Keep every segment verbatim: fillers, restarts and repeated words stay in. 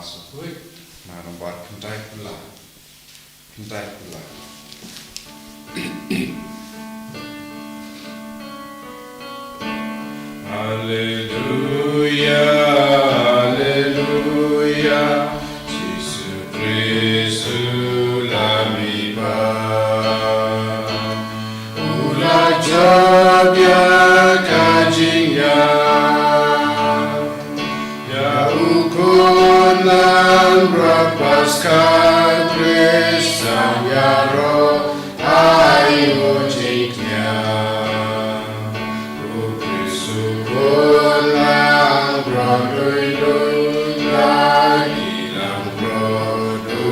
Sukui, na nombar khyndai phew lai. Khyndai phew lai. Haleluya, haleluya, Jisu Khrist u la mih pat. U la jop ïa ka jingïap. Ïa u khun langbrot Paskha Khrist san ïaroh ha u jingthiang. U Khrist u khun langbrot, u long la ki langbrot u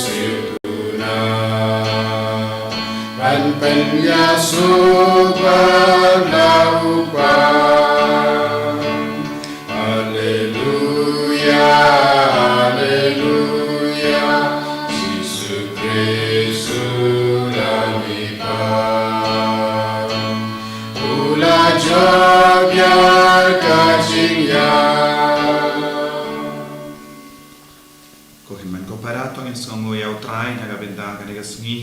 siew ban pynïasoh bad la u Kpa. Haleluya, haleluya, Jisu Khrist u la mih pat. U la jop ïa ka jingïap. Ko hynmen ko para, to ngin sngewnguh ïa U Trai na ka bynta kane ka sngi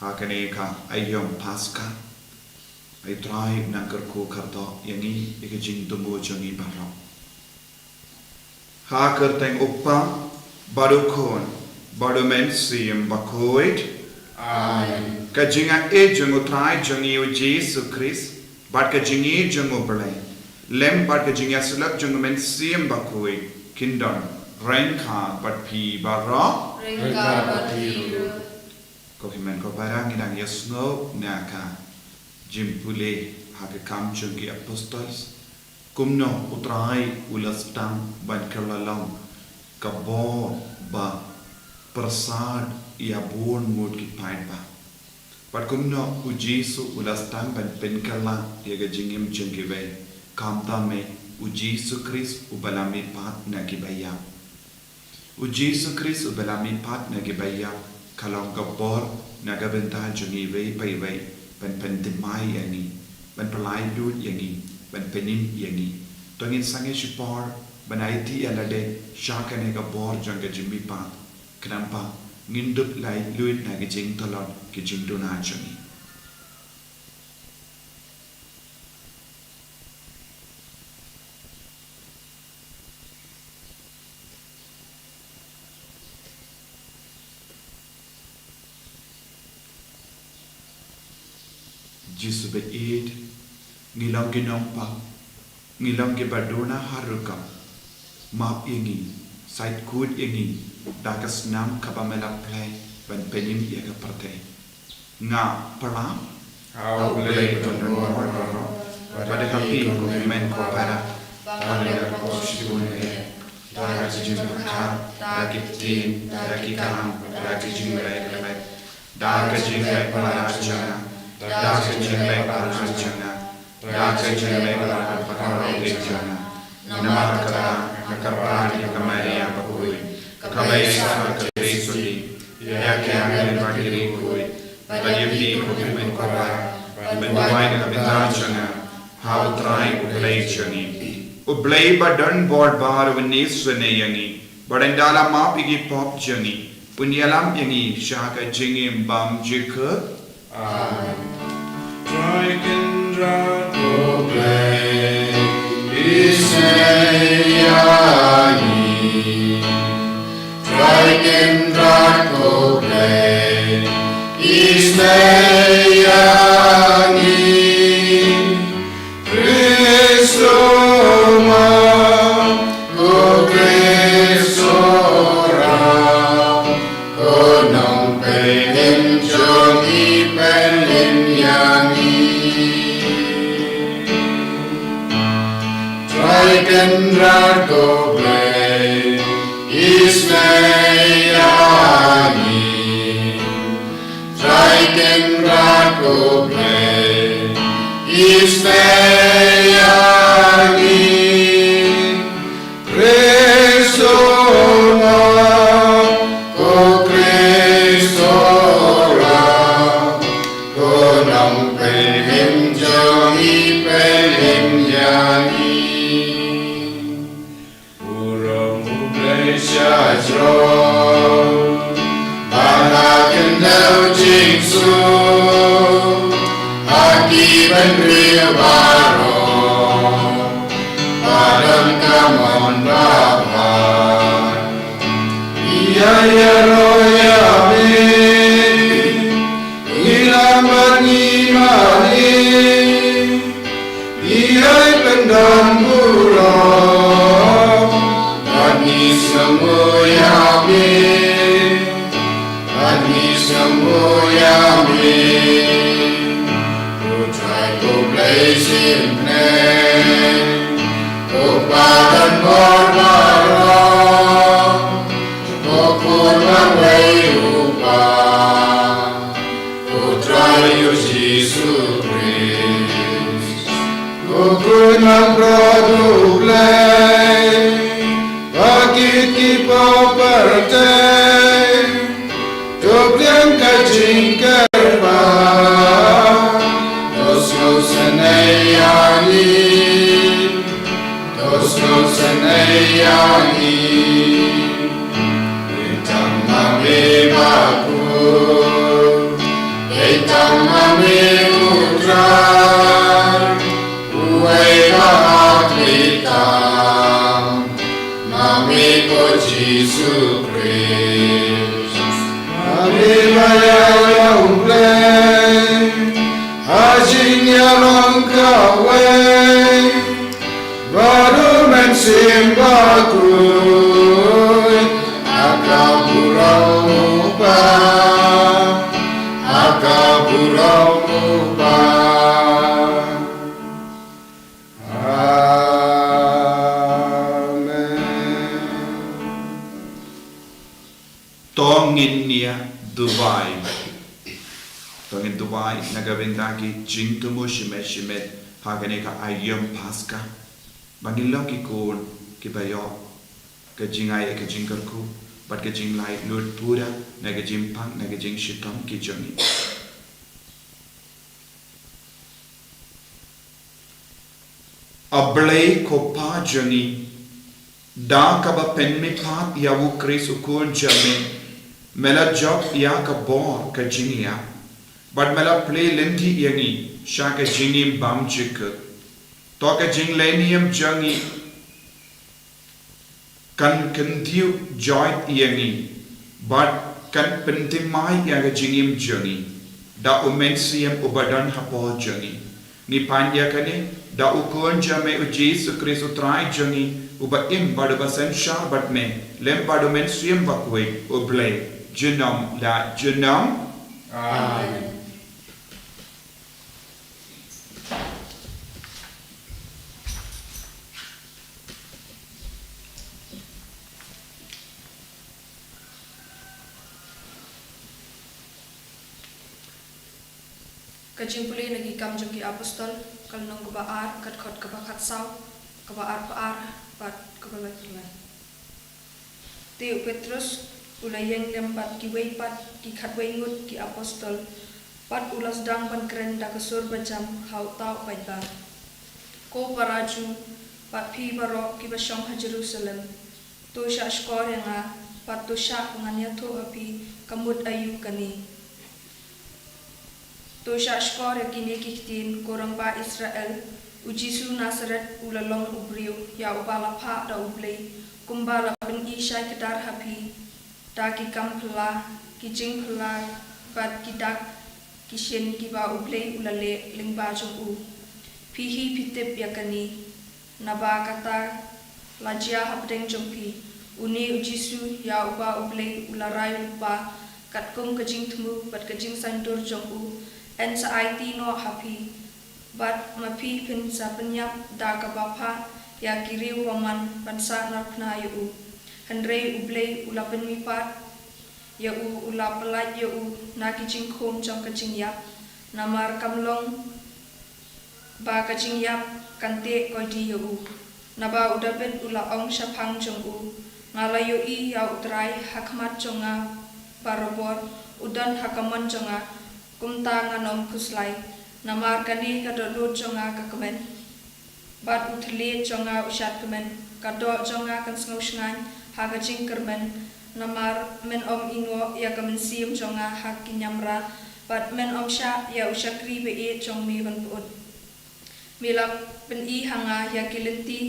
ha kane ka aïom Paskha. Ai Trai, nang kyrkhu kyrdoh ïa ngi, ïa ka jingthmu jong ngi baroh. Ha ka kyrteng U Kpa, bad U Khun, bad U Mynsiem Bakhuid. Amen. Ka jingaiei jong U Trai jong ngi U Jisu Khrist, bad ka jingïeit jong U Blei, lem bad ka jingïasyllok jong U Mynsiem Bakhuid, kin don ryngkat bad phi baroh. Ryngkat bad phi ruh. Ko hynmen ko para, ngi dang ïasngew na ka jingpule ha ka Kam jong ki Apostles, kumno U Trai u la sdang ban kylla long ka bor ba pyrsad ïa bun ngut ki paidbah. Bad kumno U Jisu u la sdang ban pynkylla ïa ka jingim jong kiwei, khamtam eh U Jisu Khrist uba la mihpat na kiba ïap. U Jisu Khrist uba la mihpat na kiba ïap, ka long ka bor na ka bynta jong ngi iwei pa iwei, ban pynthymmai ïa ngi, ban pyllait luid ïa ngi, ban pynim ïa ngi. To ngin sangeh shipor ban aiti ïa lade sha kane ka bor jong ka jingmihpat, khnang ba ngin dup lait luid na ka jingtlot ka jingduna jong ngi. Jisu ba ïeit, ngi long ki nongpop, ngi long kiba duna ha rukom. Map ïa ngi, sait kut ïa ngi da ka snam kaba me la pynlong ban pynim ïa ka pyrthei. Nga pyrshah ha U Blei ba don bor baroh, bad ha phi ko hynmen ko para, ba nga la pop shibun eh, da ka jingpyrkhat, da ki ktien, da ki kam, da ka jingleh khlem bha, da ka jingleh palat jong nga, da ka jingleh palat jong nga, da ka jingleh palat jong nga. Namar kata nga kyrpad ïa ka Maria bakhuid, kaba ïaisah ka Khrist jong ngi, ïa ki angel bad ki riewkhuid, bad ïa phi ko hynmen ko para, ban duwai na ka bynta jong nga ha U Trai U Blei jong ngi. U Blei ba don bor baroh un isynei ïa ngi, bad ynda la map ïa ki pop jong ngi, un ïalam ïa ngi sha ka jingim bym jukut. Amen. Trai Kynrad ko Blei, isynei ïa ngi. Trai Kynrad ko Blei, isynei ïa ngi. Khrist u Mawlai, ko Khrist u Ram, ko Nongpynim jong ngi, pynim ïa ngi. Trai Kynrad ko Blei, isynei ïa ngi. Trai Kynrad ko Blei, isynei ïa ngi. Khrist u Mawlai, ko Khrist u Ram, ko Nongpynim jong ngi, pynim ïa ngi. Burom U Blei sha Ba la kyndau jingsuk ha ki bynriew baroh, ba don ka mon ba bha. Ïa ïaroh ïa me, ngi lam bad ngi mane. Ïai pyndon burom, bad ngi sngewnguh ïa me, bad ngi sngewnguh ïa me. Ko Trai ko Blei shisnem, ko Pa don bor baroh, ko Khun marwei u Kpa. Ko Trai u Jisu Khrist, ko Khun nongpynim u Blei, ba kit ki pyrthei, to pdiang ka jingkyrpad, to sngewsynei ïa ngi, to sngewsynei ïa ngi. Dei tang ma me bakhuid, dei tang ma me u Trai, uwei ba ha khlieh tam, ma me ko Jisu Khrist. Ma me ba ïaid ïa u Blei ha jingïalong kawei bad u Mynsiem Bakhuid, ha ka burom u Kpa, ha ka burom u Kpa. Amen. To ngin ïa duwai. To ngin duwai na ka bynta ki jingthmu shimet shimet ha kane ka aïom Paska, ba ngin long ki khun kiba ïoh ka jingai ka jingkyrkhu bad ka jinglaitluid pura na ka jingpang na ka jingshitom ki jong ngi. A Blei ko Pa jong ngi, da kaba pynmihpat ïa u Khrist u Khun jong me, me la jop ïa ka bor ka jingïap, bad me la plie lynti ïa ngi sha ka jingim bymjukut. To ka jinglehniam jong ngi kan kyntiew joit ïa ngi bad kan pynthymmai ïa ka jingim jong ngi da u Mynsiem uba don hapoh jong ngi. Ngi pan ïa kane da u Khun jong me u Jisu Khrist u Trai jong ngi, uba im bad uba synshar bad me lem bad u Mynsiem Bakhuid u Blei, junom la junom. Amen. Ka jingpule na ki Kam jong ki Apostol, ka lynnong kaba ar, ka dkhot kaba khatsaw, kaba arphew ar bad kaba laiphew lai. Te u Petros u la ïeng lem bad kiwei pat ki khatwei ngut ki apostol, bad u la sdang ban kren da ka sur bajam ha uta u paidbah: Ko para Jiw, bad phi baroh kiba shong ha Jerusalem, to shah shkor ïa nga, bad to shah ba ngan ïathuh ha phi ka mut aïu kane. To shah shkor ïa kine ki ktien, ko rangbah Israel: U Jisu Nasaret u la long u briew ïa uba la phah da U Blei, kumba la pyni shai kdar ha phi da ki kam phylla, ki jingphylla, bad ki dak ki shin kiba U Blei u la leh lyngba jong u. Phi hi phi tip ïa kane. Naba kata la jia hapdeng jong phi, une u Jisu ïa uba U Blei u la rai lypa katkum ka jingthmu bad ka jingsaiñdur jong u, yn sa aiti noh ha phi. Bad ma phi phin sa pynïap da kaba phah ïa ki riew bymman ban sah narphna ïa u. Hynrei U Blei u la pynmihpat ïa u, u la pyllait ïa u na ki jingkhum jong ka jingïap, namar kam long ba ka jingïap kan teh koidi ïa u. Naba u Dabid u la ong shaphang jong u: Nga la ïohi ïa U Trai ha khmat jong nga barabor, u don ha kamon jong nga, kumta ngan ym khuslai. Namar kane ka dohnud jong nga ka kmen, bad u thylliej jong nga u shad kmen. Ka doh jong nga kan sngewshngaiñ ha ka jingkyrmen, Namar men ym ïehnoh ïa ka mynsiem jong nga ha ki niamra, bad men ym shah ïa u shakri ba-ïeit jong me ban pyut. Me la pyni ha nga ïa ki lynti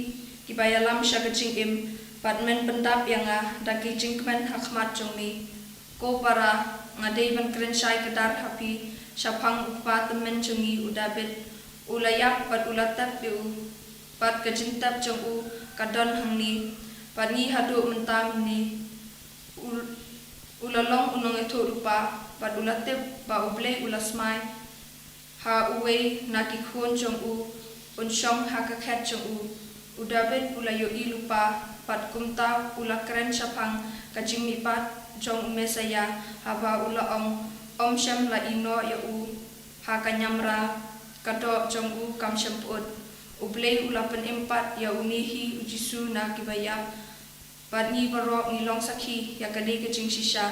kiba ïalam sha ka jingim, bad men pyndap ïa nga da ki jingkmen ha khmat jong me. Ko para, nga dei ban kren shai kdar ha phi shaphang u kpa tymmen jong ngi u Dabid. U la ïap bad u la tep ïa u, bad ka jingtep jong u ka don hangne, bad ngi haduh mynta mynne. U, u la long u nongïathuhlypa, bad u la tip ba U Blei u la smai ha uwei na ki khun jong u un shong ha ka khet jong u. U Dabid u la ïohi lypa, bad kumta u la kren shaphang ka jingmihpat jong u Messaïah, haba u la ong, ym shym la ïehnoh ïa u ha ka niamra, ka doh jong u kam shym pyut. U Blei u la pynim pat ïa une hi u Jisu na kiba ïap. Bad ngi baroh ngi long sakhi ïa kane ka jingshisha.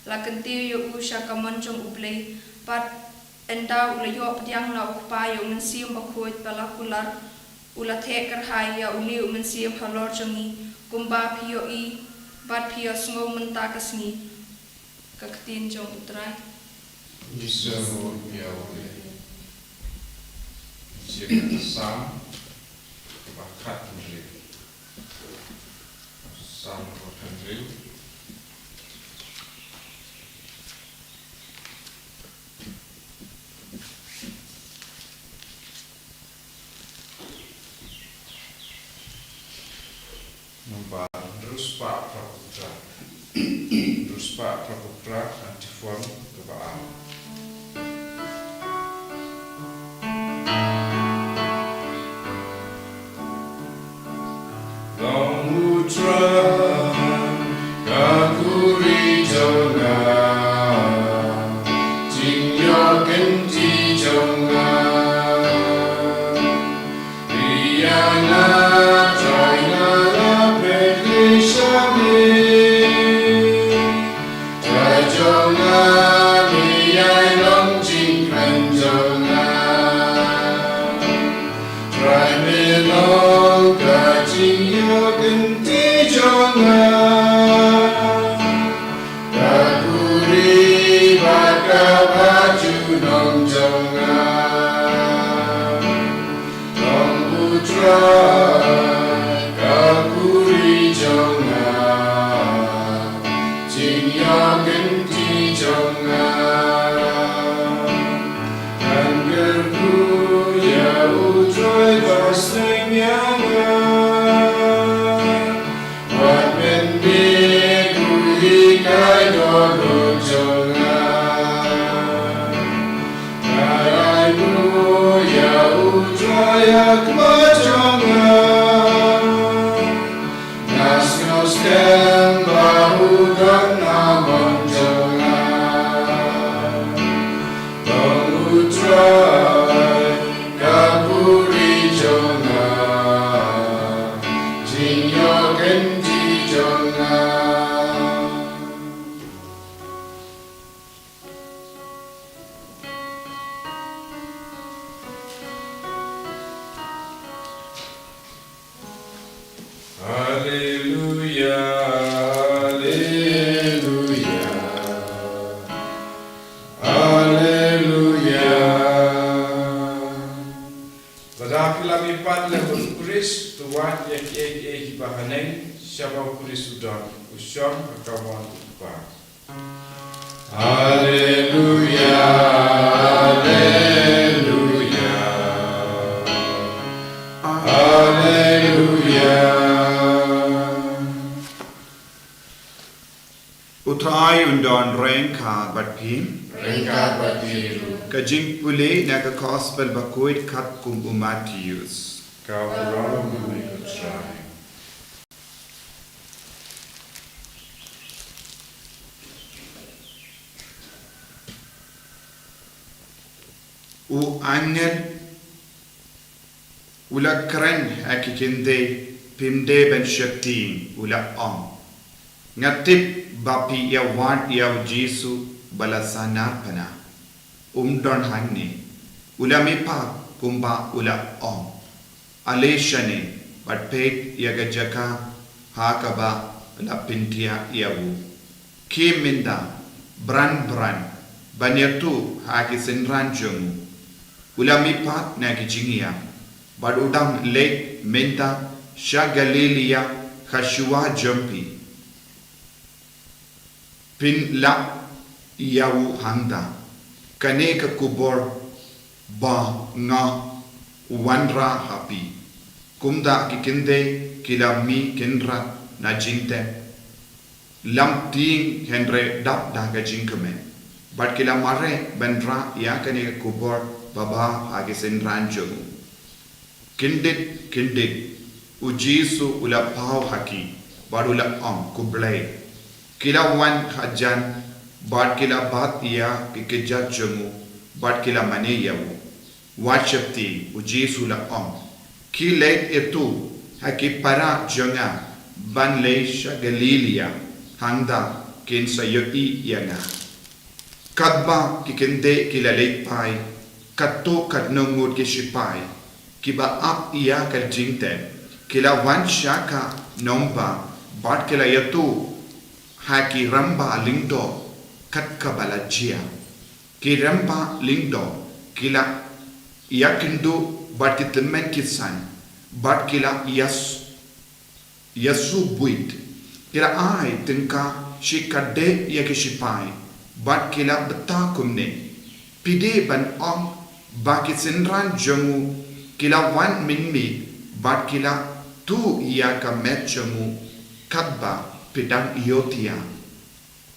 La kyntiew ïa u sha ka mon jong U Blei, bad ynda u la ïoh pdiang na u Kpa ïa u Mynsiem Bakhuid ba la kular, u la theh kyrhai ïa une u mynsiem halor jong ngi, kumba phi ïohi bad phi ïohsngew mynta ka sngi. Ka ktien jong U Trai. Ngi sngewbha ïa U Blei. Ngi sngewbha ïa ka Salm kaba khathynriew. Salm kaba khathynriew. Nambar hynriew spah phra phew phra. Hynriew spah phra phew phra, antiphon kaba ar. Long U Trai ka khuri jong nga, jingïoh kynti jong nga. Ïa nga Trai nga la pyrkhat sha me. Trai jong nga, me ïai long jingkmen jong nga. Trai me long ka jingïoh kynti jong nga. Ka khuri bad kaba junom jong nga. Long U Trai ka khuri jong nga, jingïoh kynti jong nga. Ngan kyrkhu ïa U Trai ba sneng ïa nga. Wat mynmiet u hikai dohnud jong nga. Nga ainguh ïa U Trai ha khmat jong nga. Nga sngewskhem ba u don ha mon jong nga. Long U Trai ka khuri jong nga, jingïoh kynti jong nga. Haleluia, haleluia, haleluia. Lada phi la mihpat lem bad U Khrist, to wad ïa kiei kiei kiba haneng, shaba U Khrist u don, u shong ha kawon U Kpa. Haleluia, haleluia, haleluia. U Trai un don ryngkat bad phi. Ryngkat bad phi ruh. Ka jingpule na ka Gospel bakhuid katkum u Mathaios. Ka burom ïa me ko Trai. U angel u la kren ha ki kynthei, phim dei ban sheptieng, u la ong. Nga tip ba phi ïa wad ïa u Jisu ba la sah na pna. Um don hangne. U la mihpat kumba u la ong. Ale shane, bad peit ïa ka jaka ha kaba la pynthiah ïa u. Ki mynta bran bran ban ïathuh ha ki synran jong u. U la mihpat na ki jingïap bad u dang leit mynta sha Galilaïa, ha shuwa jong phi. Phin lap ïa u hangta. Kane ka khubor ba nga wanrah ha phi. Kumta ki kynthei ki la mih kynrad na jingtep, lam tieng hynrei dap da ka jingkmen. Bad ki la mareh ban rah ïa kane ka khubor babha ha ki synran jong u. Kyndit kyndit u Jisu u la paw ha ki bad u la ong, khublei. Ki la wan hajan bad ki la bat ïa ki kjat jong u bad ki la mane ïa u. Wat sheptieng, u Jisu u la ong, ki leit ïathuh ha ki para jong nga ban leit sha Galilaïa, hangta kin sa ïohi ïa nga. Katba ki kynthei ki la leit phai, katto katno ngut ki shipai kiba ap ïa ka jingtep ki la wan sha ka nongbah bad ki la ïathuh ha ki rangbah lyngdoh kat kaba la jia. Ki rangbah lyngdoh ki la ïakynduh bad ki tymmen ki saiñ bad ki la ïas ïasu buit. Ki la ai tyngka shikatdei ïa ki shipai bad ki la bthah kumne, phi dei ban ong ba ki synran jong u ki la wan mynmiet bad ki la tuh ïa ka met jong u katba phi dang ïohthiah.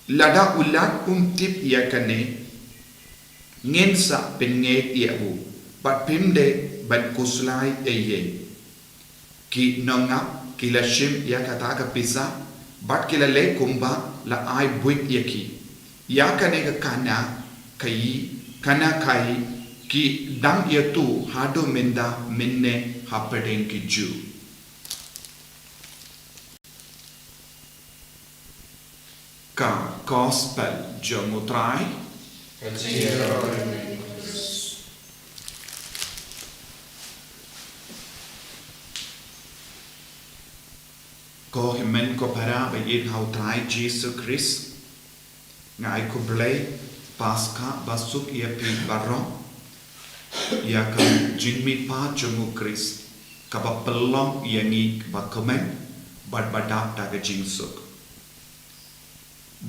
Lada u Lat um tip ïa kane, ngin sa pynngeit ïa u bad phim dei ban khuslai ei ei. Ki nongap ki la shim ïa kata ka pisa bad ki la leh kumba la ai buit ïa ki. Ïa kane ka khana khaïi, khana khaïi ki dang ïathuh haduh mynta mynne hapdeng ki Jiw. Ka Gospel jong u Trai. Ko hynmen ko para ba ïeit ha u Trai Jisu Khrist. Nga ai khublei Paskha basuk ïa phi baroh, ïa ka jingmihpat jong u Khrist kaba pynlong ïa ngi ba kmen bad ba dap da ka jingsuk.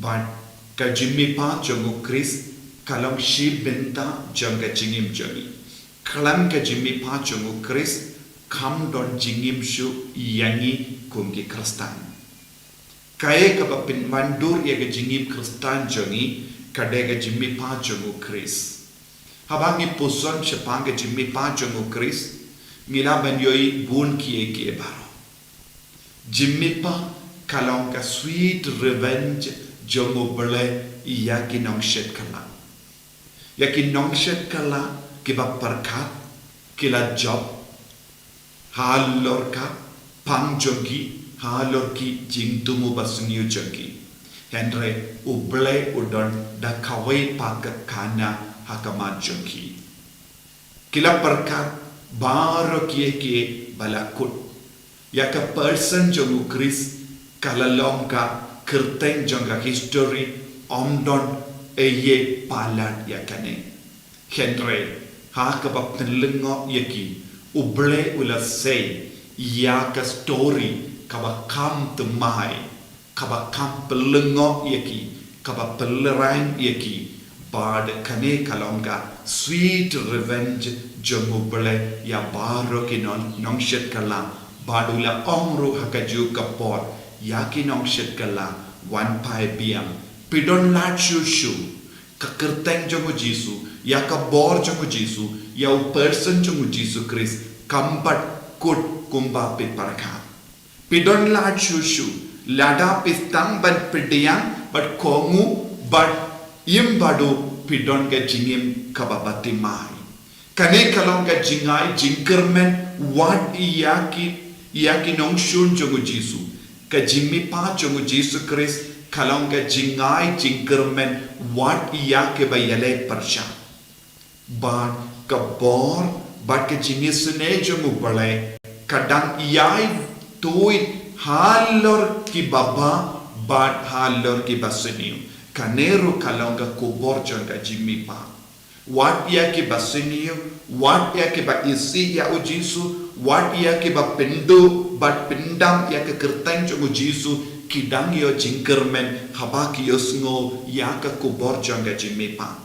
Bad ka jingmihpat jong u Khrist ka long shi bynta jong ka jingim jong ngi. Khlem ka jingmihpat jong u Khrist kam don jingim shuh ïa ngi kum ki Khristan. Kaei kaba pynwandur ïa ka jingim Khristan jong ngi ka dei ka jingmihpat jong u Khrist. Haba ngi pyrshang shaphang ka jingmihpat jong u Khrist, ngi lah ban ïohi bun kiei kiei baroh. Jingmihpat ka long ka sweet revenge jong u Blei ïa ki nongshit kylla. Ïa ki nongshit kylla kiba pyrkhat ki la jop halor ka pang jong ki, halor ki jingthmu basniew jong ki. Hynrei u Blei u don da kawei pat ka khana ha khmat jong ki. Ki la pyrkhat baroh kiei kiei ba la kut. Ïa ka person jong u Khrist ka la long ka kyrteng jong ka history, ym don ei ei palat ïa kane. Hynrei ha kaba pynlyngngoh ïa ki, u Blei u la sei ïa ka story kaba kham thymmai, kaba kham pynlyngngoh ïa ki, kaba pynlehraiñ ïa ki. Bad kane ka long ka sweet revenge jong u Blei ïa baroh ki nong, nongshit kylla. Bad u la ong ruh ha kajuh ka por ïa ki nongshit kylla, wan phai biang. Phi don lad shuh shuh. Ka kyrteng jong u Jisu, ïa ka bor jong u Jisu, ïa u person jong u Jisu Khrist, kam pat kut kumba phi pyrkhat. Phi don lad shuh shuh, lada phi sdang ban pdiang bad kohnguh bad im bad u, phi don ka jingim kaba bha thymmai. Kane ka long ka jingai jingkyrmen wat ïa ki, ïa ki nongshun jong u Jisu. Ka jingmihpat jong u Jisu Khrist ka long ka jingai jingkyrmen wat ïa kiba ïaleh pyrshah. Bad ka bor bad ka jingisynei jong u Blei ka dang ïai tuid halor kiba bha bad halor ki basniew. Kane ruh ka long ka khubor jong ka jingmihpat. Wat ïa ki basniew, wat ïa ki ba isih ïa u Jisu, wat ïa ki ba pynduh bad pyndam ïa ka kyrteng jong u Jisu, ki dang ïoh jingkyrmen haba ki ïohsngew ïa ka khubor jong ka jingmihpat.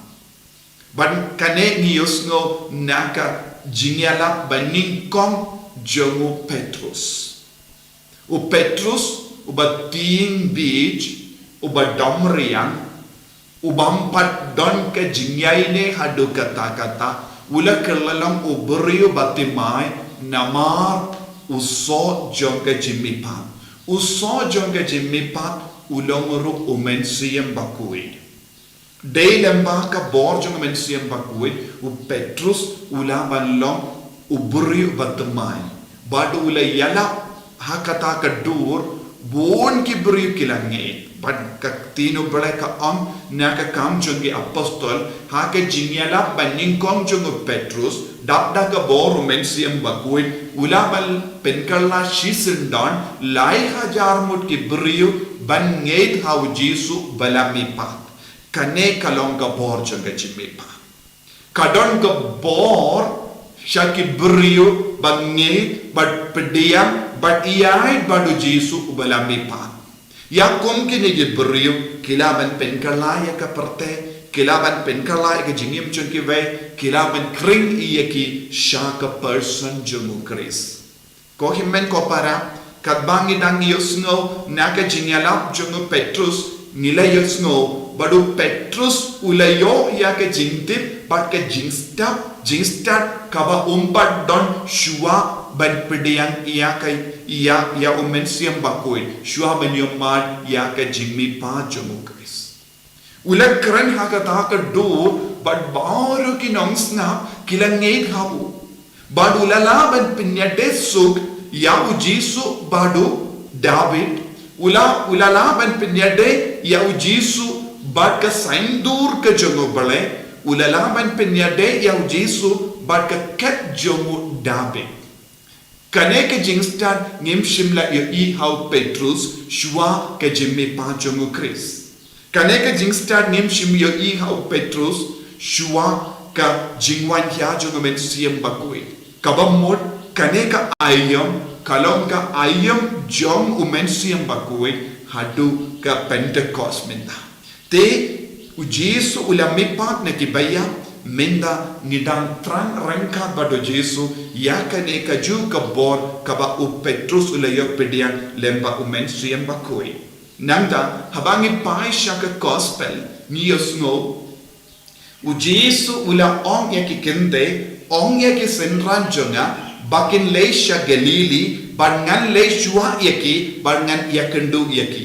Bad kane ngi ïohsngew na ka jingïalap ba nyngkong jong u Petrus. U Petrus, uba tieng bieit, uba dom riang, uba ym pat don ka jingïaineh haduh katta katta, u la kylla long u briew ba thymmai namar u soh jong ka jingmihpat. U soh jong ka jingmihpat, u long ruh u Mynsiem Bakhuid. Dei lyngba ka bor jong u Mynsiem Bakhuid, u Petrus u lah ban long u briew ba thymmai. Bad u la ïalap ha kata ka dur, bun ki briew ki la ngeit. Bad ka ktien u Blei ka ong na ka Kam jong ki Apostol, ha ka jingïalap ba nyngkong jong u Petrus, dap da ka bor u Mynsiem Bakhuid, u lah ban pynkylla shisyndon lai hajar ngut ki briew ban ngeit ha u Jisu ba la mihpat. Kane ka long ka bor jong ka jingmihpat. Ka don ka bor sha ki briew ba ngeit bad pdiang bad ïaid bad u Jisu uba la mihpat. Ïa kum kine ki briew ki lah ban pynkylla ïa ka pyrthei, ki lah ban pynkylla ïa ka jingim jong kiwei, ki lah ban khring ïa ki sha ka person jong u Khrist. Ko hynmen ko para, katba ngi dang ïohsngew na ka jingïalap jong u Petrus, ngi la ïohsngew ba u Petrus u la ïoh ïa ka jingtip bad ka jingstad, jingstad kaba um pat don shuwa ban pdiang ïa ka, ïa, ïa u Mynsiem Bakhuid, shuwa ban ïoh mad ïa ka jingmihpat jong u Khrist. U la kren ha kata ka dur, bad baroh ki nongsngap ki la ngeit ha u. Bad u la lah ban pynïadei suk ïa u Jisu bad u Dabid. U la, u la lah ban pynïadei ïa u Jisu bad ka saiñdur ka jong u Blei. U la lah ban pynïadei ïa u Jisu bad ka khet jong u Dabid. Kane ka jingstad ngim shym la ïohi ha u Petrus shuwa ka jingmihpat jong u Khrist. Kane ka jingstad ngim shym ïohi ha u Petrus shuwa ka jingwan hya jong u Mynsiem Bakhuid. Kaba mut, kane ka aïom ka long ka aïom jong u Mynsiem Bakhuid haduh ka Pentekost mynta. Te u Jisu u la mihpat na ki baïap, mynta ngi dang thrang ryngkat bad u Jisu ïa kane kajuh ka bor kaba u Petrus u la ïoh pdiang lyngba u Mynsiem Bakhuid. Nangta, haba ngi peit sha ka Gospel, ngi ïohsngew u Jisu u la ong ïa ki kynthei, ong ïa ki synran jong nga ba kin leit sha Galili, bad ngan leit shuwa ïa ki, bad ngan ïakynduh ïa ki.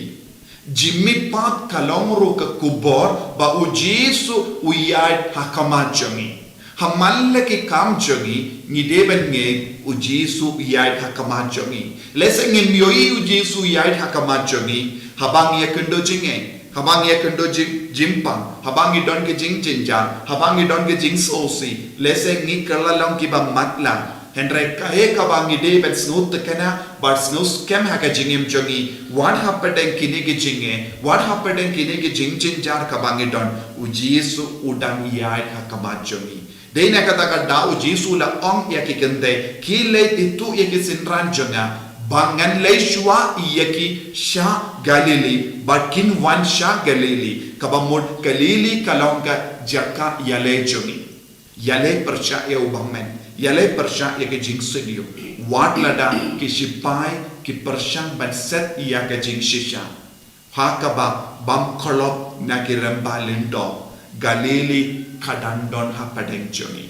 Jingmihpat ka long ruh ka khubor ba u Jisu u ïaid ha khmat jong ngi. Ha man la ki kam jong ngi, ngi dei ban ngeit u Jisu u ïaid ha khmat jong ngi. Lehse ngim ïohi u Jisu u ïaid ha khmat jong ngi haba ngi ïakynduh jingeh, haba ngi ïakynduh jing, jingpang, haba ngi don ki jingjynjar, haba ngi don ki jingsngewsih. Lehse ngi kylla long kiba matlah. Hynrei kaei kaba ngi dei ban sngewtynnad bad sngewskhem ha ka jingim jong ngi, wat hapdeng kine ki jingeh, wat hapdeng kine ki jingjynjar kaba ngi don, u Jisu u dang ïaid ha khmat jong ngi. Dei na kata ka daw u Jisu u la ong ïa ki kynthei, khie leit ïathuh ïa ki synran jong nga ba ngan leit shuwa ïa ki sha Galili, bad kin wan sha Galili. Kaba mut Galili ka long ka jaka ïaleh jong ngi. Ïaleh pyrshah ïa u bymman, ïaleh pyrshah ïa ka jingsniew. Wat lada ki shipai ki pyrshang ban set ïa ka jingshisha. Ha kaba bam khlop na ki rymba lyngdoh, Galili ka dang don hapdeng jong ngi.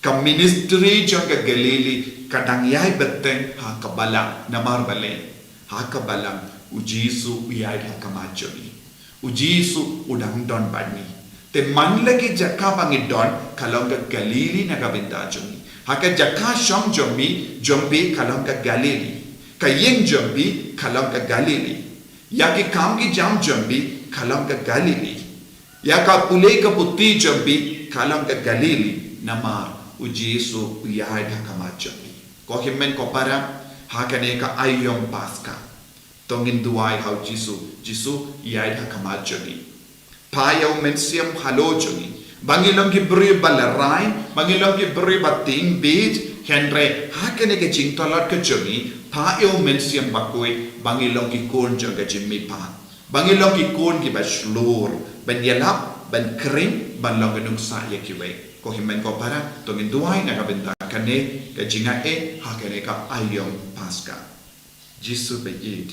Ka ministry jong ka Galili ka dang ïai bteng ha ka balang, namar balei? Ha ka balang u Jisu u ïaid ha khmat jong ngi. U Jisu u dang don bad ngi. Te man la ki jaka ba ngi don ka long ka Galili na ka bynta jong ngi. Ha ka jaka shong jong mi, jong phi ka long ka Galili. Ka ïing jong phi ka long ka Galili. Ïa ki kam ki jam jong phi ka long ka Galili. Ïa ka pule ka puthi jong phi ka long ka Galili, namar u Jisu u ïaid ha khmat jong phi. Ko hynmen ko para, ha kane ka aïom Paska, To ngin duwai ha u Jisu, Jisu, ïaid ha khmat jong ngi. Phah ïa u Mynsiem halor jong ngi, ba ngin long ki briew ba la rai, ba ngin long ki briew ba tieng bit. Hynrei ha kane ka jingtlot ka jong ngi, phah ïa u Mynsiem Bakhuid ba ngin long ki khun jong ka jingmihpat, ba ngin long ki khun kiba shlur ban ïalap, ban khring, ban long ka nuksa ïa kiwei. Ko hynmen ko para, to ngin duwai na ka bynta kane ka jingaiei ha kane ka aïom Paska. Jisu baieit,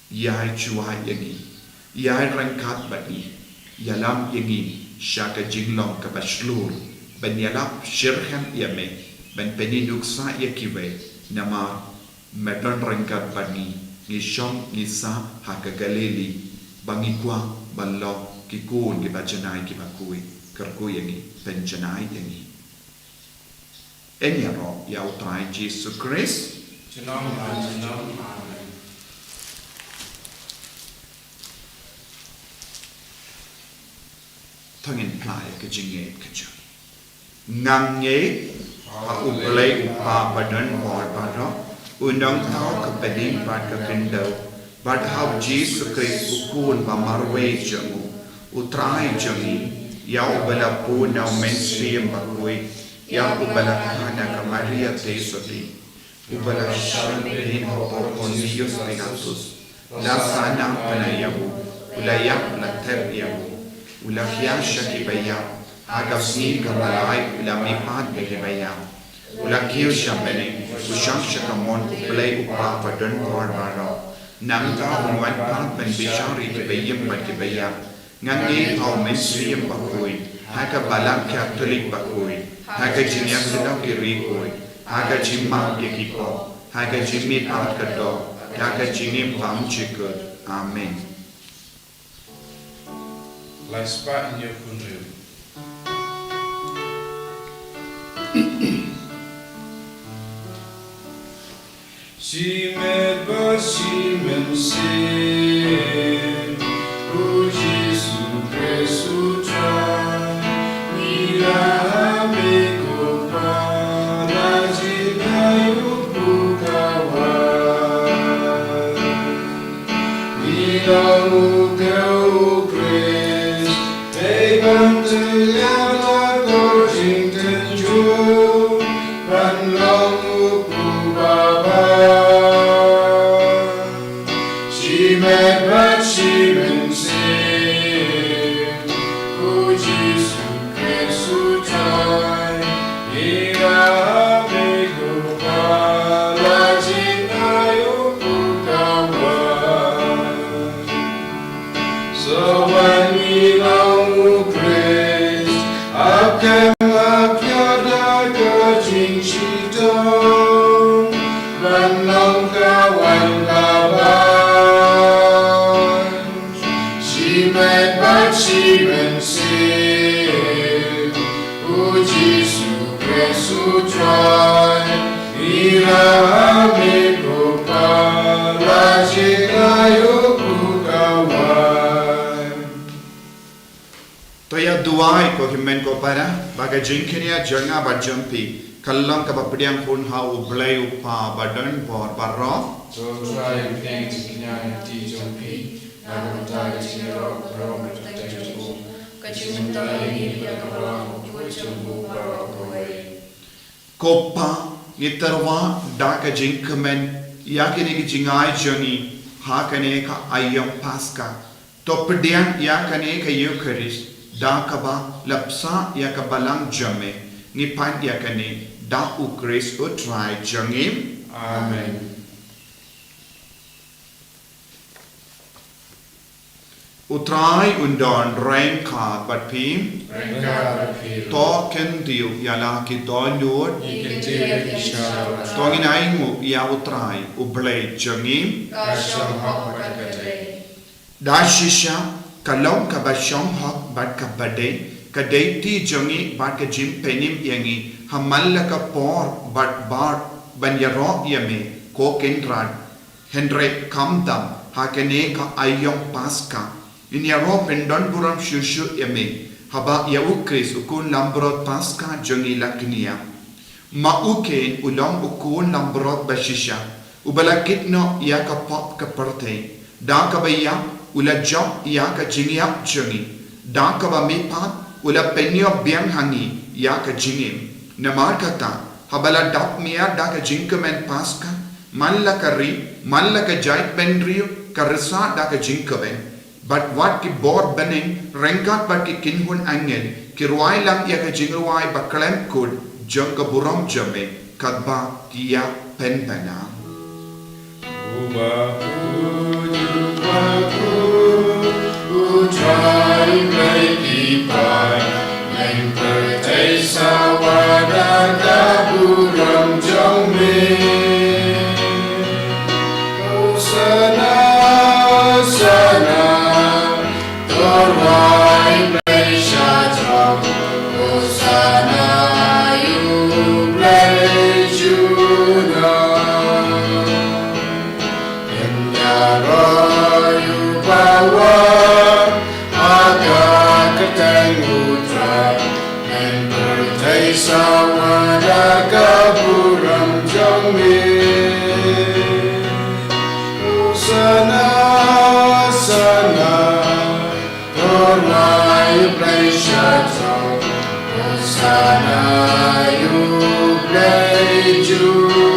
ïai shuwa ïa ngi, ïai ryngkat bad ngi, ïalam ïa ngi sha ka jinglong kaba shlur, ban ïalap shitrhem ïa me, ban pyni nuksa ïa kiwei, namar me don ryngkat bad ngi. Ngi shong ngi sah ha ka Galili, ba ngi kwah ban long ki khun kiba janai kiba khuid. Kyrkhu ïa ngi, pynjanai ïa ngi. Ngin ïaroh ïa u Trai Jisu Khrist. Junom, junom, amen. To ngin phla ïa ka jingngeit ka jong ngi. Nga ngeit ha U Blei U Kpa badonbor baroh, U Nongthaw ka bneng bad ka khyndew, bad ha U Jisu Khrist U Khun ba marwei jong u, U Trai jong ngi, ïa uba la bun na U Mynsiem Bakhuid, ïa uba la kha na ka Maria Theisotti, uba la shah beiñ ha u Pontius Pilatus, la sahnarphna ïa u, u la ïap, la thep ïa u, u la hiar sha kiba ïap, ha ka sngi kaba lai u la mihpat na kiba ïap, u la kiew sha bneng, u shong sha ka mon U Blei U Kpa badonbor baroh. Nangta un wan pat ban bishar ïa kiba im bad kiba ïap. Nga ngeit ha U Mynsiem Bakhuid, ha ka Balang Katholik bakhuid, ha ka jingïakynduh ki riewkhuid, ha ka jingmap ïa ki pop, ha ka jingmihpat ka doh, ha ka jingim bymjukut. Amen. Lai spah, ïa khun riew. Shimet bad shi mynsiem, U Jisu Khrist U Trai, ngi la ha me ko Pa, la jngai u pukawai. Ngi long u khew u Khrist, dei ban tyrliang na ka jingtynjuh, ban long u pukawai. Shimet bad shi mynsiem, U Jisu Khrist U Trai, ngi la ha me ko Pa, la jngai u pukawai. Sa wan ngi long u Khrist, ap kem ap ïa da ka jingshitom, ban long ka wan kaban. Shimet bad shi mynsiem, U Jisu Khrist U Trai, ngi la ha me ko Pa, la jngai u pukawai. To ïa duwai ko hynmen ko para, ba ka jingkñia jong nga bad jong phi kan long kaba pdiang hun ha U Blei U Kpa badonbor baroh. To Trai, pdiang jingkñia ha kti jong phi, na ka bynta ka jingïaroh baroh ka jong u, ka jingbymtai ïa ngi bad ka balang jong u baroh kawei. Ko Pa, ngi tyrwa da ka jingkmen ïa kine ki jingai jong ngi ha kane ka aïom Paska. To pdiang ïa kane ka Eukharist da kaba la bsa ïa ka balang jong me. Ngi pan ïa kane da U Khrist U Trai jong ngi. Amen. U Trai un don ryngkat bad phi. Ryngkat bad phi. To kyntiew ïa la ki dohnud. Ngi kyntiew ïa phi sha. To ngin ainguh ïa U Trai U Blei jong ngi. Ka shong hok bad ka dei. Da shisha ka long kaba shong hok bad kaba dei, ka dei kti jong ngi bad ka jingpynim ïa ngi ha man la ka por bad bar ban ïaroh ïa me, ko Kynrad. Hynrei khamtam ha kane ka aïom Paska, ngin ïaroh pyndonburom shuh shuh ïa me, haba ïa U Khrist U Khun Langbrot Paska jong ngi la kñia. Ma u Kein u long u khun langbrot ba shisha, Uba la kit noh ïa ka pop ka pyrthei da kaba ïap, u la jop ïa ka jingïap jong ngi. Da kaba mihpat u la pynïoh biang ha ngi ïa ka jingim. Namar kata, haba la dap miat da ka jingkmen Paska, man la ka ri, man la ka jaitbynriew ka risa da ka jingkmen. Bad wat ki bor bneng ryngkat bad ki kynhun angel ki rwai lang ïa ka jingrwai ba khlem kut jong ka burom jong me, katba ki ïa pynbna. U bakhuid, u bakhuid, U Trai Blei ki paid, men pyrthei sawa da ka burom jong me. Hosana, Hosana, to rwai Blei sha jrong. Hosana ïa u Blei jong ngi. Ïaroh ïa u bawa ha ka kyrteng U Trai, men pyrthei sawa da ka burom jong me. Hosana, Hosana, to rwai Blei sha jrong. Hosana ïa u Blei jong ngi.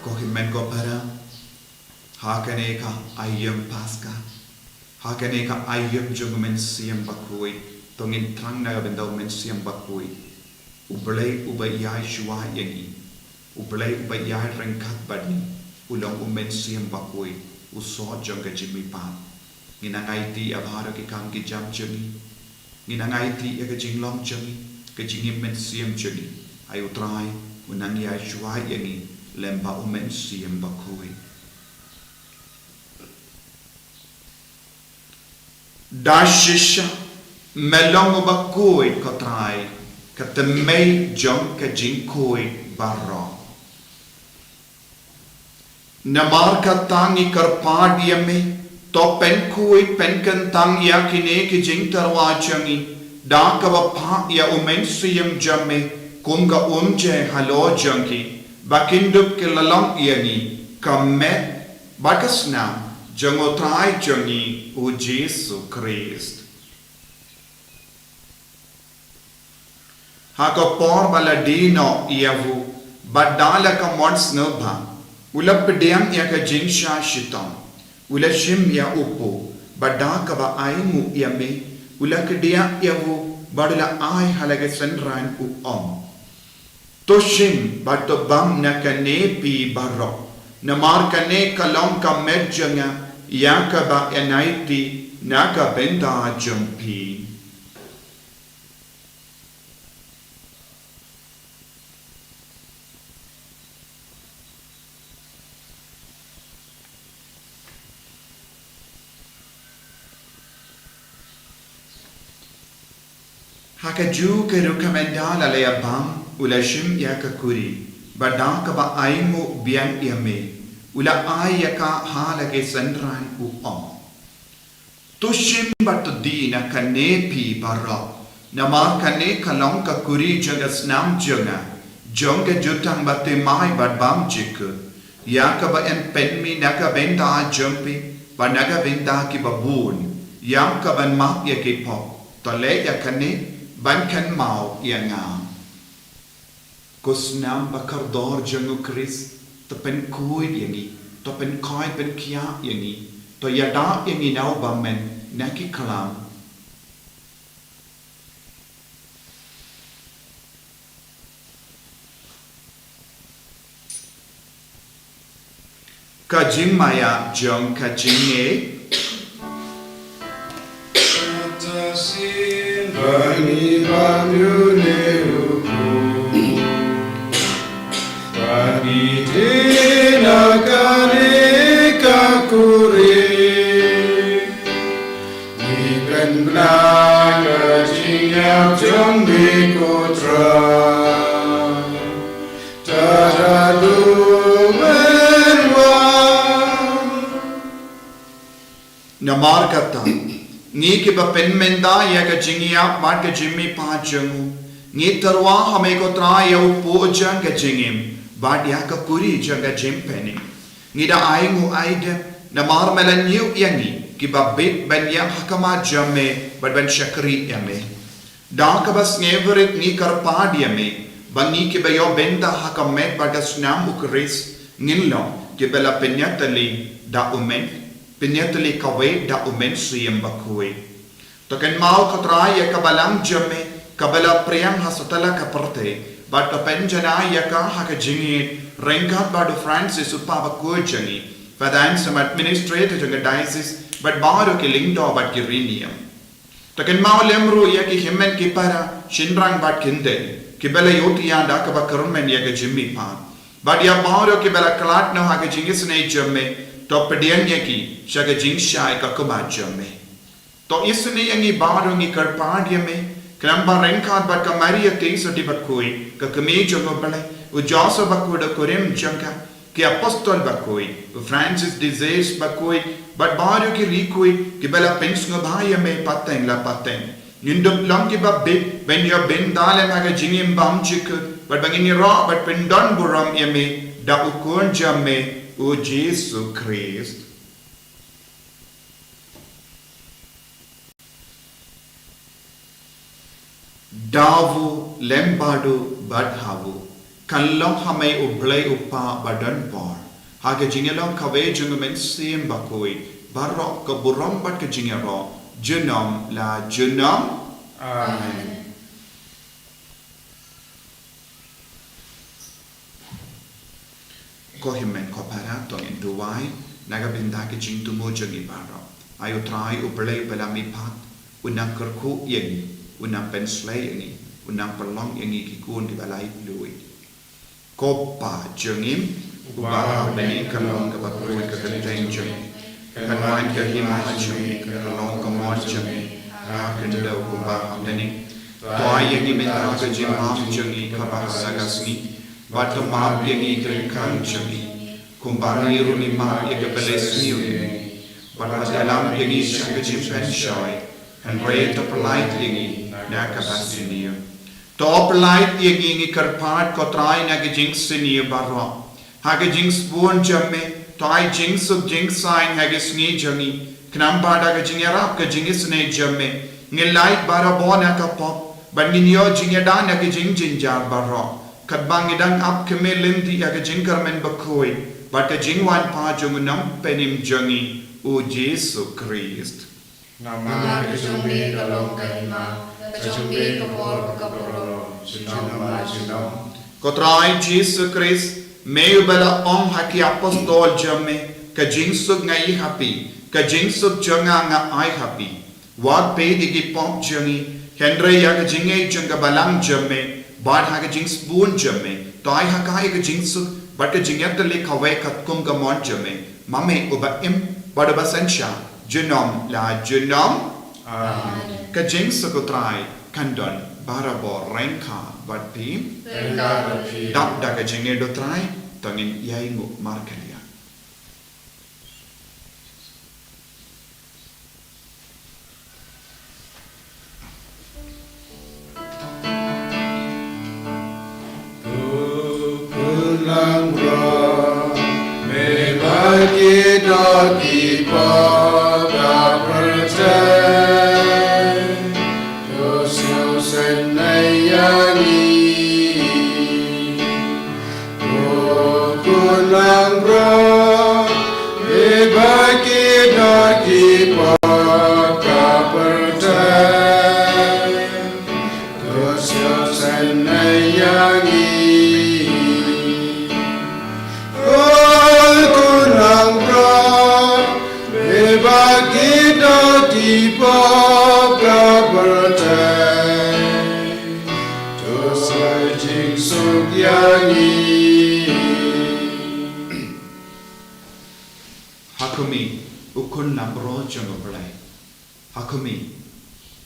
Ko hynmen ko para, ha kane ka aïom Paska, ha kane ka aïom jong u Mynsiem Bakhuid, to ngin thrang na ka bynta u Mynsiem Bakhuid. U Blei uba ïai shuwa ïa ngi, U Blei uba ïai ryngkat bad ngi, u long u Mynsiem Bakhuid, u soh jong ka jingmihpat. Ngin nang aiti ïa baroh ki kam ki jam jong ngi. Ngin nang aiti ïa ka jinglong jong ngi, ka jingim mynsiem jong ngi. Ai U Trai, u nang ïai shuwa ïa ngi lem bad u Mynsiem Bakhuid. Da shisha me long uba khuid ko Trai, ka tymmen jong ka jingkhuid baroh. Namar kata ngi kyrpad ïa me, to pynkhuid pynkyntang ïa kine ki jingtyrwa jong ngi da kaba phah ïa u Mynsiem jong me kum ka umjer halor jong ki, ba kin dup ki la long ïa ngi ka met bad ka snam jong U Trai jong ngi U Jisu Khrist. Ha ka por ba la die noh ïa u, bad da la ka mon sngewbha, u la pdiang ïa ka jingshah shitom, u la shim ïa u pop, bad da kaba ainguh ïa me, u la kdiah ïa u, bad u la ai ha la ki synran, u ong: To shim bad to bam na kane phi baroh, namar kane ka long ka met jong nga, ïa kaba yn aiti na ka bynta jong phi. Ha kajuh ka rukom ynda la ïa bam, u la shim ïa ka kuri, bad da kaba ainguh biang ïa me, u la ai ïa ka ha la ki synran, u ong: To shim bad to die na kane phi baroh, namar kane ka long ka kuri jong ka snam jong nga, jong ka jutang bathymmai bad bymjukut, ïa kaba yn pynmih na ka bynta jong phi bad na ka bynta kiba bun, ïa kaban map ïa ki pop. To leh ïa kane ban kynmaw ïa nga. Ko snam ba kordor jong U Khrist, to pynkhuid ïa ngi, to pynkhuid pynkhiah ïa ngi, to ïada ïa ngi na u bymman na ki khlam. Ka jingmaïa jong ka jingngeit. Kata shisien ba ngi bam ïa une u pop, ba ngi die na kane ka kuri, ngi kynmaw ïa ka jingïap jong me ko Trai. Tada dumen wa. Namar kata, ngi kiba pynmynta ïa ka jingïap bad ka jingmihpat jong u, Ngi tyrwa ha me ko Trai ïa u puh jong ka jingim bad ïa ka kuri jong ka jingpynim. Ngi da ainguh aidem namar me la ñiew ïa ngi kiba bit ban ïeng ha khmat jong me bad ban shakri ïa me. Da kaba sngewrit ngi kyrpad ïa me ba ngi kiba ïoh bynta ha ka met bad ka snam u Khrist ngin long kiba la pynïatylli da u myn, pynïatylli kawei da u Mynsiem Bakhuid. To kynmaw ko Trai ïa ka balang jong me kaba la pdiang ha satlak ka pyrthei bad to pynjanai ïa ka ha ka jingïeit ryngkat bad u Francis u Papa bakhuid jong ngi, Father Anselm administrator jong ka diocese bad baroh ki lyngdoh bad ki riewniam. To kynmaw lem ruh ïa ki hynmen ki para shynrang bad kynthei kiba la ïohthiah da kaba kyrmen ïa ka jingmihpat bad ïa baroh kiba la khlad noh ha ka jingisynei jong me, to pdiang ïa ki sha ka jingshai ka khmat jong me. To isynei ïa ngi baroh ngi kyrpad ïa me, khnang ba ryngkat bad ka Maria Theisotti bakhuid, ka kmie jong u Blei, u Joseph bakhuid u kurim jong ka, ki apostol bakhuid, u Francis de Sales bakhuid bad baroh ki riewkhuid kiba la pynsngewbha ïa me pateng la pateng, ngin dup long kiba bit ban ïoh bynta lem ha ka jingim bymjukut bad ba ngin ïaroh bad pyndonburom ïa me da u Khun jong me, u Jisu Khrist. Da u lem bad u bad ha u. Kan long ha me u Blei u Kpa badonbor, ha ka jingïalong kawei jong u Mynsiem Bakhuid, baroh ka burom bad ka jingïaroh junom la junom. Amen. Ko hynmen ko para, to ngin duwai na ka bynta ka jingthmu jong ngi baroh. Ai u Trai u Blei uba la mihpat, un nang kyrkhu ïa ngi, un nang pynslei ïa ngi, un nang pynlong ïa ngi ki khun kiba laitluid. Ko Pa jong ngi uba ha bneng, kan long kaba khuid ka kyrteng jong me, kan wan ka hima jong me, kan long ka mon jong me ha ka khyndew kumba ha bneng. To ai ïa ngi mynta ka jingmap jong ngi kaba ha ka sngi, bad to map ïa ngi ki ryngkang jong ngi, kumba ngi ruh ngi map ïa kiba leh sniew ïa ngi. Bad ym ïalam ïa ngi sha ka jingpynshoi, hynrei to pyllait ïa ngi na kaba sniew. To pyllait ïa ngi, ngi kyrpad ko Trai, na ka jingsniew baroh. Ha ka jingsbun jong me, to ai jingsuk jingsaiñ ha ka sngi jong ngi, khnang ba da ka jingïarap ka jingisynei jong me, ngin lait barabor na ka pop bad ngin ïoh jingïada na ka jingjynjar baroh, katba ngi dang ap khmih lynti ïa ka jingkyrmen bakhuid bad ka jingwan pat jong u Nongpynim jong ngi, u Jisu Khrist. Namar ka jong me ka long ka hima, ka jong me ka bor bad ka burom, junom la junom. Ko Trai Jisu Khrist, me uba la ong ha ki apostol jong me, ka jingsuk nga ai ha phi, ka jingsuk jong nga nga ai ha phi. Wat peit ïa ki pop jong ngi, hynrei ïa ka jingngeit jong ka balang jong me, bad ha ka jingsbun jong me, to ai ha ka ïa ka jingsuk bad ka jingïatylli kawei katkum ka mon jong me, ma me uba im bad uba synshar junom la junom. Amen. Ka jingsuk u Trai kan don barabor ryngkat bad phi. Ryngkat bad phi. Dap da ka jingngeit u Trai, to ngin ïainguh markhlieh. Ko Khun langbrot, me ba ki doh ki pop ka pyrthei, to sngewsynei ïa ngi. Ko Khun langbrot, me ba ki doh ki pop ka pyrthei, to sngewsynei ïa ngi. Ko Khun langbrot, me ba ki doh ki pop ka pyrthei, to sa jingsuk ïa ngi. Ha khmih, u Khun langbrot jong u Blei. Ha khmih,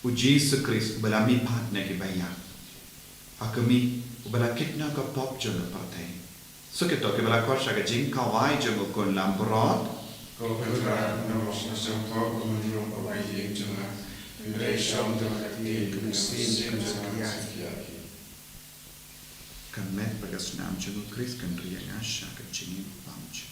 u Jisu Khrist uba la mihpat na ki baïap. Ha khmih, uba la kit na ka pop jong ka pyrthei. Suk ïa to kiba la khot sha ka jingkhawai jong u Khun langbrot. Ko Kynrad, nang ïoh sngewthuh kum u nongpynïaid jong nga, hynrei shong da ka ktien ka mynsiem kan sa kynnoh ïa ki. Ka met bad ka snam jong u Khrist kan ri ïa nga sha ka jingim bymjukut.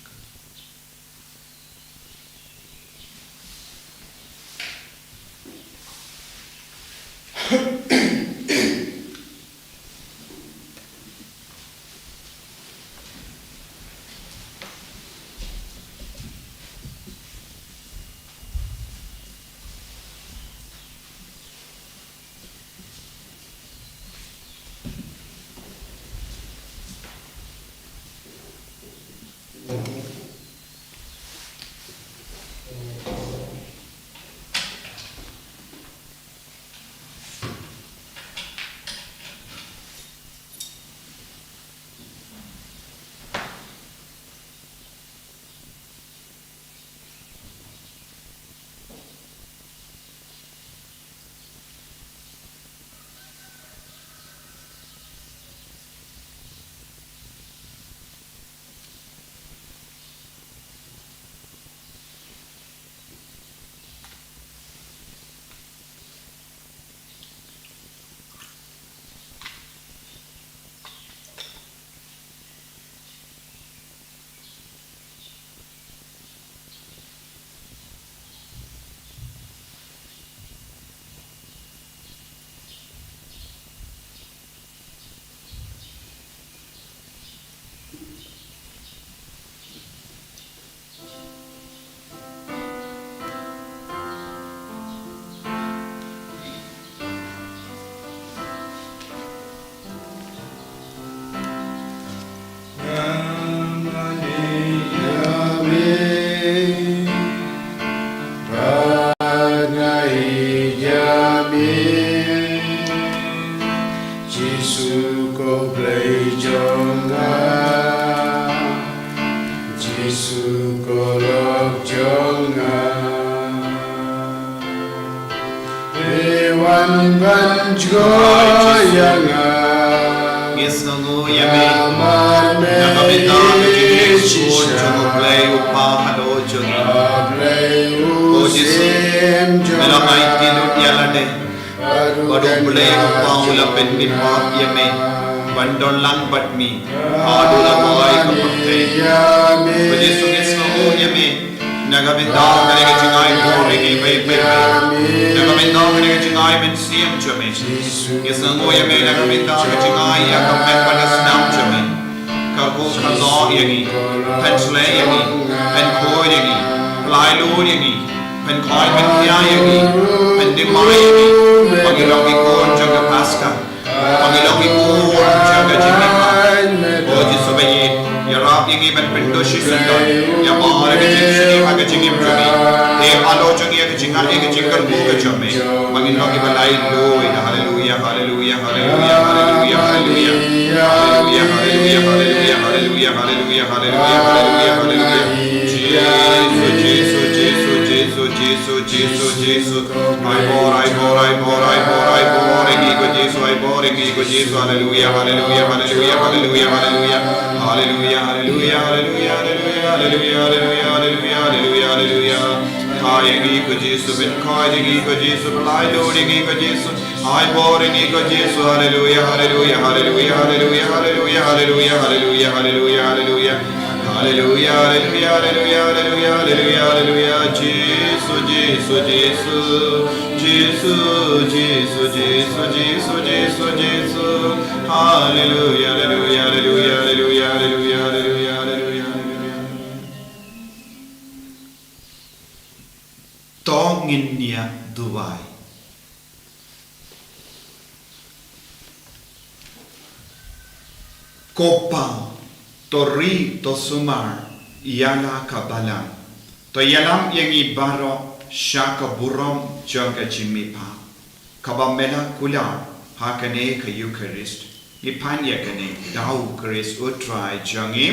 Jisu ko Blei jong nga, Jisu ko lok jong nga. Te wan ban jngoh ïa nga. Ngin sngewnguh ïa me. Namar me na ka bynta ka jingïeit jong U Blei U Kpa haduh jong ngi. Ko Jisu, me la ai kti lut ïa lade. Bad U Blei U Kpa u la pynmihpat ïa me ban don lang bad me haduh la wai ka pyrthei. Ko Jisu, ngin sngewnguh ïa me. Na ka bynta kane ka jingai bor ïa ngi, bad, bad, bad. Na ka bynta kane ka jingai mynsiem jong me. Ngin sngewnguh ïa me na ka bynta ka jingai ïa ka met bad ka snam jong me. Kyrkhu kyrdoh ïa ngi. Pynshlei ïa ngi. Pynkhuid ïa ngi. Pynlait luid ïa ngi. Pynkheiñ pynkhia ïa ngi. Pyndimai ïa ngi. Ba ngin long ki khun jong ka Paskha. Ba ngin long ki khun jong ka jingmihpat. Ko Jisu ba ïeit, ïarap ïa ngi ban pynduh shisyndon ïa baroh ka jingshngaiñ ha ka jingim jong ngi. Te halor jong ngi ïa ka jingngeit, ïa ka jingkyrkhu ka jong me. Ba ngin long kiba laitluid. Haleluia, haleluia, haleluia, haleluia, haleluia. Haleluia, haleluia, haleluia, haleluia, haleluia, haleluia, haleluia, haleluia. Jisu, Jisu, Jisu, Jisu, Jisu, Jisu, Jisu. Ai bor, ai bor, ai bor, ai bor, ai bor ïa ngi ko Jisu, ai bor ïa ngi ko Jisu. Haleluia, haleluia, haleluia, haleluia, haleluia. Haleluia, haleluia, haleluia, haleluia, haleluia, haleluia, haleluia, haleluia, haleluia. Ai ïa ngi ko Jisu, pynkheiñ ïa ngi ko Jisu, pynlait luid ïa ngi ko Jisu. Ai bor ïa ngi ko Jisu. Haleluia, haleluia, haleluia, haleluia, haleluia, haleluia, haleluia, haleluia, haleluia. Haleluia, haleluia, haleluia, haleluia, haleluia, haleluia. Jisu, Jisu, Jisu. Jisu, Jisu, Jisu, Jisu, Jisu, Jisu. Haleluia, haleluia, haleluia, haleluia, haleluia, haleluia, haleluia, haleluia. To ngin ïa duwai. Ko Pa, to ri to sumar ïa la ka balang, to ïalam ïa ngi baroh sha ka burom jong ka jingmihpat. Kaba me la kular ha kane ka Eukharist. Ngi pan ïa kane da U Khrist U Trai jong ngi.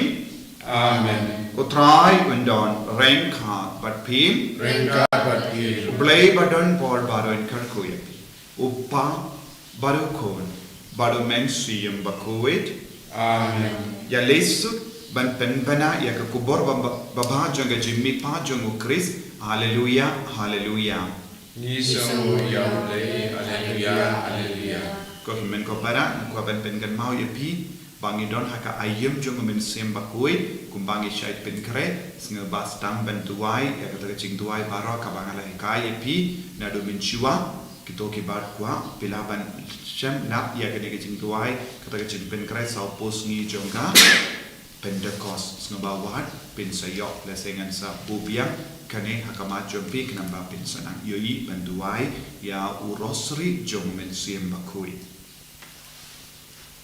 Amen. U Trai un don ryngkat bad phi. Ryngkat bad phi. U Blei ba don bor baroh un kyrkhu ïa phi. U Kpa bad U Khun bad U Mynsiem Bakhuid. Amen. Ïa leit suk ban pynbna ïa ka khubor ba, ba, babha jong ka jingmihpat jong U Khrist. Haleluia, haleluia. Ngi sngewnguh ïa U Blei. Haleluia, haleluia. Ko hynmen ko para, nga kwah ban pynkynmaw ïa phi. Ba ngi don ha ka aïom jong u Mynsiem Bakhuid, kumba ngi shait pynkhreh, sngewbha sdang ban duwai ïa kata ka jingduwai baroh kaba nga la hikai ïa phi naduh mynshuwa. Kito kiba kwah, phi lah ban shem lad ïa kane ka jingduwai, kata ka jingpynkhreh sawphew sngi jong ka Pentekost. Sngewbha wad, phin sa ïoh, lehse ngan sa buh biang kane ha khmat jong phi, khnang ba phin sa nang ïohi ban duwai ïa u Rosary jong u Mynsiem Bakhuid.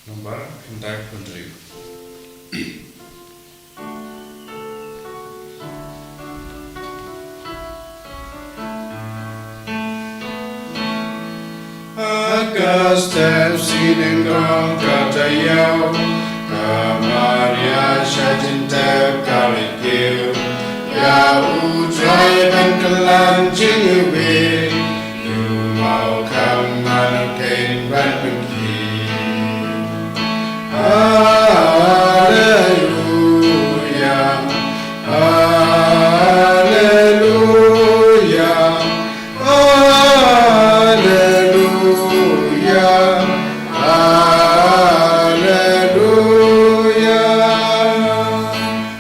Nombar khyndai phew hynriew. Ha ka step sngi nyngkong ka taïew, ka Maria shah jintep ka leit kiew ïa U Trai ban kylla jingïewid. U mawkham mano keiñ ban pynkhih. Haleluya, haleluya, haleluya, haleluya.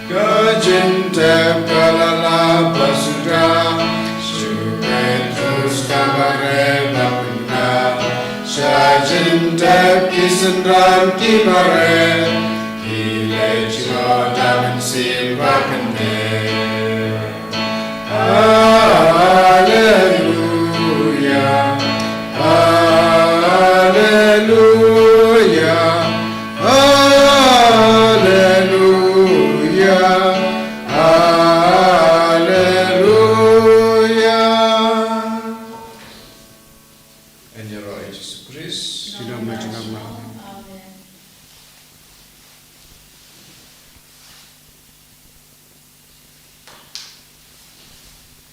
Ka jintep ka la lap ba suda, sha u Petrus ka mareh bad pynda. Sha jintep ki synran ki mareh, ki leit jngoh da mynsiem ba kyndit. Haleluya, haleluya, haleluya, haleluya. Ngan ïaroh ïa Jisu Khrist. Junom na junom na.